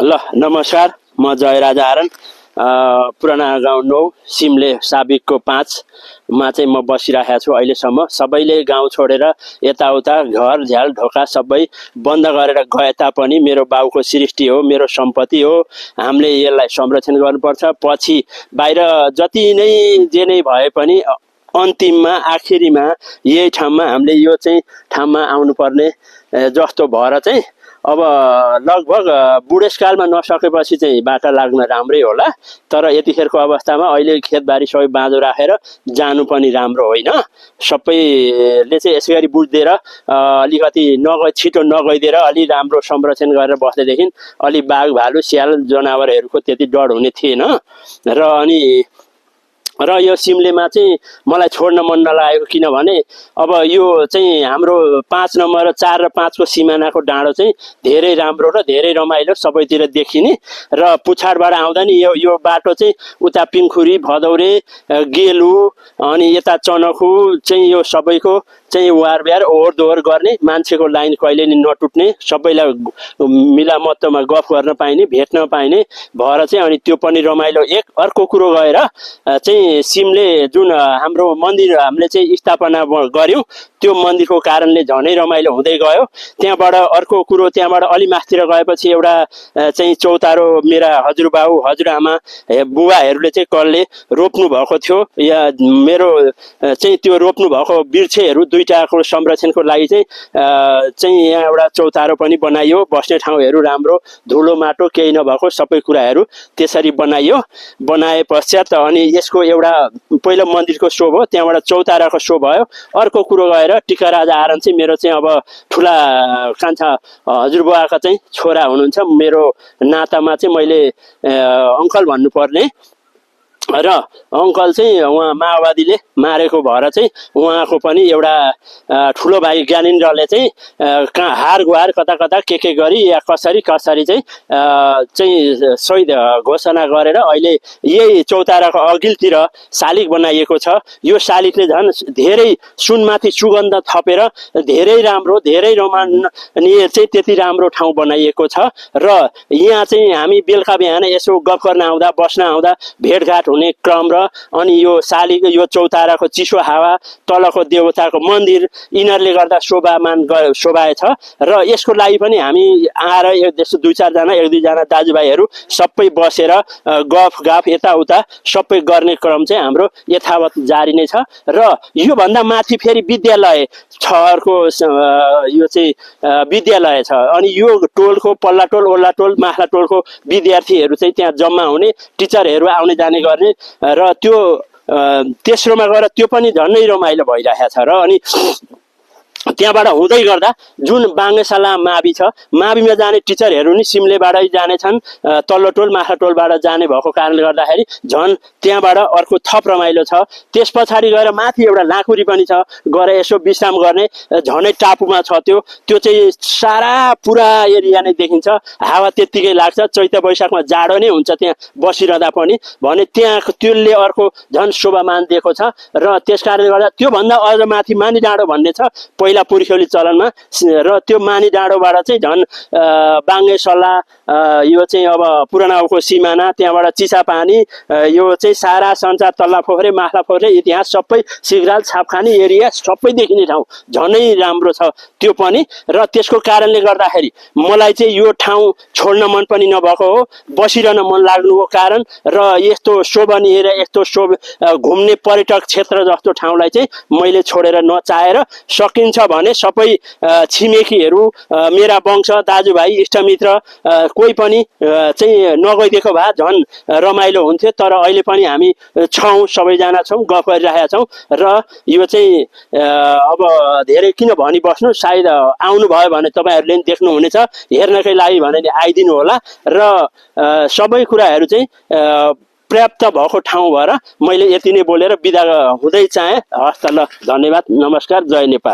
ल नमस्कार, म जयराज आरन, पुराना गाउँ 9 सिमले साबिकको 5 मा चाहिँ म बसिरहेको छु। अहिलेसम्म सबैले गाउँ छोडेर यताउता घर झ्याल ढोका सबै बन्द गरेर गए तापनि मेरो बाउको सृष्टि हो, मेरो सम्पत्ति हो, हामीले यसलाई संरक्षण गर्नुपर्छ। पछि बाहिर जति नै जे नै भए पनि अन्तिममा आखिरीमा यही ठाउँमा हामीले यो चाहिँ ठाउँमा आउनुपर्ने जस्तो भएर चाहिँ अब लगभग बुढेसकालमा नसकेपछि चाहिँ बाटा लाग्न राम्रै होला। तर यतिखेरको अवस्थामा अहिले खेतबारी सबै बाँझो राखेर जानु पनि राम्रो होइन। सबैले चाहिँ यसै गरी बुझ्देर अलिकति छिटो नगइदिएर अलि राम्रो संरक्षण गरेर बस्दैदेखि अलि बाघ भालु स्याल जनावरहरूको त्यति डर हुने थिएन। र यो सिमलेमा चाहिँ मलाई छोड्न मन नलागेको किनभने अब यो चाहिँ हाम्रो 5 नम्बर 4 र 5 को सिमानाको डाँडो चाहिँ धेरै राम्रो र धेरै रमाइलो सबैतिर देखिने र पुछाडबाट आउँदा नि यो बाटो चाहिँ उता पिङखुरी भदौरे गेलु अनि यता चनखु चाहिँ यो सबैको चाहिँ वारब्यार ओहोर दोहोर गर्ने, मान्छेको लाइन कहिले नि नटुट्ने, सबैलाई मिलामत्तमा गफ गर्न पाइने, भेट्न पाइने भएर चाहिँ अनि त्यो पनि रमाइलो। एक अर्को कुरो गएर चाहिँ सिमले जुन हाम्रो मन्दिर हामीले चाहिँ स्थापना गर्यौं त्यो मन्दिरको कारणले झनै रमाइलो हुँदै गयो। त्यहाँबाट अर्को कुरो त्यहाँबाट अलि माथितिर गएपछि एउटा चाहिँ चौतारो मेरा हजुरबाउ हजुरआमा बुबाहरूले चाहिँ कसले रोप्नु भएको थियो या मेरो चाहिँ त्यो रोप्नु भएको वृक्षहरू दुईटाको संरक्षणको लागि चाहिँ यहाँ एउटा चौतारो पनि बनाइयो। बस्ने ठाउँहरू राम्रो, धुलो माटो केही नभएको सबै कुराहरू त्यसरी बनाइयो। बनाए पश्चात अनि यसको एउटा पहिलो मन्दिरको शो भयो, त्यहाँबाट चौताराको शो भयो। अर्को कुरो गएर टिकाराज आरन चाहिँ मेरो चाहिँ अब ठुला कान्छा हजुरबुवाका चाहिँ छोरा हुनुहुन्छ। मेरो नातामा चाहिँ मैले अङ्कल भन्नुपर्ने र अङ्कल चाहिँ उहाँ माओवादीले मारेको भएर चाहिँ उहाँको पनि एउटा ठुलो भाइ ज्ञानेन्द्रले चाहिँ हार गुहार कता कता के गरी या कसरी चाहिँ शहीद घोषणा गरेर अहिले यही चौताराको अघिल्तिर शालिग बनाइएको छ। यो शालिगले झन् धेरै सुनमाथि सुगन्ध थपेर धेरै राम्रो, धेरै रमणीय चाहिँ त्यति राम्रो ठाउँ बनाइएको छ। र यहाँ चाहिँ हामी बेलुका बिहान यसो गफ गर्न आउँदा बस्न आउँदा भेटघाट हुने क्रम र अनि यो शालिग यो चौताराको चिसो हावा तलको देवताको मन्दिर यिनीहरूले गर्दा शोभाएछ। र यसको लागि पनि हामी आएर यस्तो 2-4 जना 1-2 जना दाजुभाइहरू सबै बसेर गफ यताउता सबै गर्ने क्रम चाहिँ हाम्रो यथावत जारी नै छ। र यो भन्दा माथि फेरि विद्यालय छहरको यो चाहिँ विद्यालय छ। अनि यो टोलको पल्ला टोल ओल्ला टोल माखला टोलको विद्यार्थीहरू चाहिँ त्यहाँ जम्मा हुने, टिचरहरू आउने जाने गर्ने र त्यो तेस्रोमा गएर त्यो पनि झन्नै रमाइलो भइरहेको छ। र अनि त्यहाँबाट हुँदै गर्दा जुन बाङ्गेशाला मावि छ, माविमा जाने टिचरहरू नि सिमलेबाटै जानेछन्, तल्लो टोल माखला टोलबाट जाने भएको कारणले गर्दाखेरि झन् त्यहाँबाट अर्को थप रमाइलो छ। त्यस पछाडि गएर माथि एउटा लाँकुरी पनि छ, गएर यसो विश्राम गर्ने झनै टापुमा छ। त्यो चाहिँ सारा पुरा एरिया नै देखिन्छ, हावा त्यत्तिकै लाग्छ। चैत वैशाखमा जाडो नै हुन्छ त्यहाँ बसिरहँदा पनि भने त्यहाँ त्यसले अर्को झन् शोभामान दिएको छ। र त्यसकारणले गर्दा त्योभन्दा अझ माथि मानी डाँडो भन्ने छ पहिला पुर्ख्यौली चलनमा, र त्यो मानी डाँडोबाट चाहिँ झन् बाङ्गेसल्ला यो चाहिँ अब पुरानाको सिमाना, त्यहाँबाट चिसापानी यो चाहिँ सारा सञ्चार तल्ला पोखरे माखला पोखरे इतिहास सबै सिग्राल छापखानी एरिया सबै देखिने ठाउँ झनै राम्रो छ त्यो पनि। र त्यसको कारणले गर्दाखेरि मलाई चाहिँ यो ठाउँ छोड्न मन पनि नभएको हो, बसिरहन मन लाग्नुको कारण र यस्तो शोभनीय र यस्तो घुम्ने पर्यटक क्षेत्र जस्तो ठाउँलाई चाहिँ मैले छोडेर नचाहेर सकिन्छ भने सबै छिमेकीहरू मेरा वंश दाजुभाइ इष्टमित्र कोही पनि चाहिँ नगइदिएको भए झन् रमाइलो हुन्थ्यो। तर अहिले पनि हामी छौँ, सबैजना छौँ, गफ गरिरहेका छौँ। र यो चाहिँ अब धेरै किन भनिबस्नु, सायद आउनुभयो भने तपाईँहरूले पनि देख्नुहुनेछ, हेर्नकै लागि भने आइदिनु होला। र सबै कुराहरू चाहिँ पर्याप्त भएको ठाउँ भएर मैले यति नै बोलेर बिदा हुँदै चाहेँ। हस् त, ल, धन्यवाद, नमस्कार, जय नेपाल।